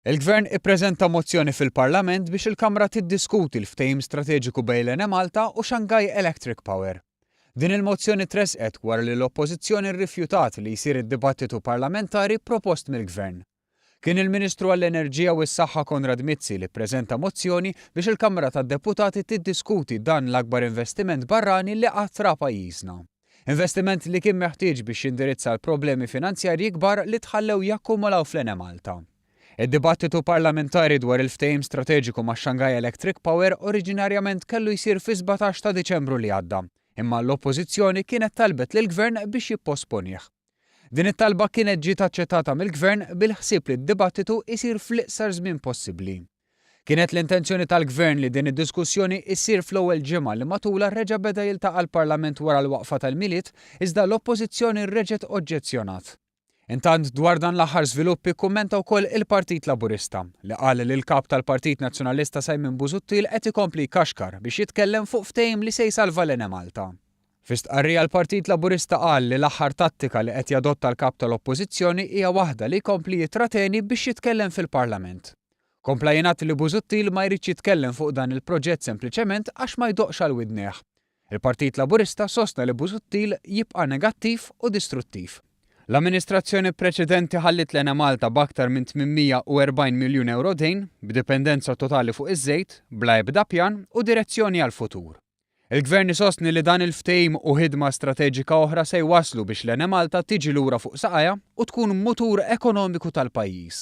Il-Gvern ippreżenta mozzjoni fil-Parlament biex il-Kamra tiddiskuti l-ftehim strateġiku bejn l-Enemalta u Shanghai Electric Power. Din il-mozzjoni tressqet wara li l-Oppożizzjoni rrifjutat li jsir id-dibattitu parlamentari propost mill-Gvern. Kien il-Ministru għall-Enerġija u s-Saħħa Konrad Mizzi li ppreżenta mozzjoni biex il-Kamra tad-Deputati tiddiskuti dan l-akbar investiment barrani li qatt ra pajjiżna. Investiment li kien meħtieġ biex jindirizza l-problemi finanzjarji kbar li tħallew jakkumulaw fl-Enemalta. Id-dibattitu parlamentari dwar il-ftehim strateġiku ma' Shanghai Electric Power oriġinarjament kellu jsir fis-17 ta' Diċembru li għadda, imma l-Oppożizzjoni kienet talbet lill-Gvern biex jipposponih. Din it-talba kienet ġiet aċċettata mill-Gvern bil-ħsieb li d-dibattitu jsir fl-iqsar żmien possibbli. Kienet l-intenzjoni tal-Gvern li din id-diskussjoni issir fl-ewwel ġimgħa li matulha reġa' beda jiltaqa' l-Parlament wara l-waqfa tal-Milied, iżda l-Oppożizzjoni reġgħet oġġezzjonat. Intant dwar dan l-aħħar żvilupp ikkummenta wkoll il-Partit Laburista, li qal li l-Kap tal-Partit Nazzjonalista Simon Busuttil qed ikompli jkaxkar biex jitkellem fuq ftehim li se jsalva l-Enemalta. Fi stqarrija l-Partit Laburista qal li l-aħħar tattika li qed jadotta l-Kap tal-Oppożizzjoni hija waħda li jkompli jittrateni biex jitkellem fil-Parlament. Kompla jingħad li Busuttil ma jridx jitkellem fuq dan il-proġett sempliċement għax ma jdoqqx għal widnejh. Il-Partit Laburista sostna li Busuttil jibqa' negattiv u distruttiv. L-amministrazzjoni preċedenti ħalliet l-Enemalta b'aktar minn 840 miljun ewro dejn, b'dipendenza totali fuq iż-żejt, bla ebda pjan u direzzjoni għall-futur. Il-Gvern isostni li dan il-ftehim u ħidma strateġika oħra se jwasslu biex l-Enemalta tiġi lura fuq saqajha u tkun mutur ekonomiku tal-pajjiż.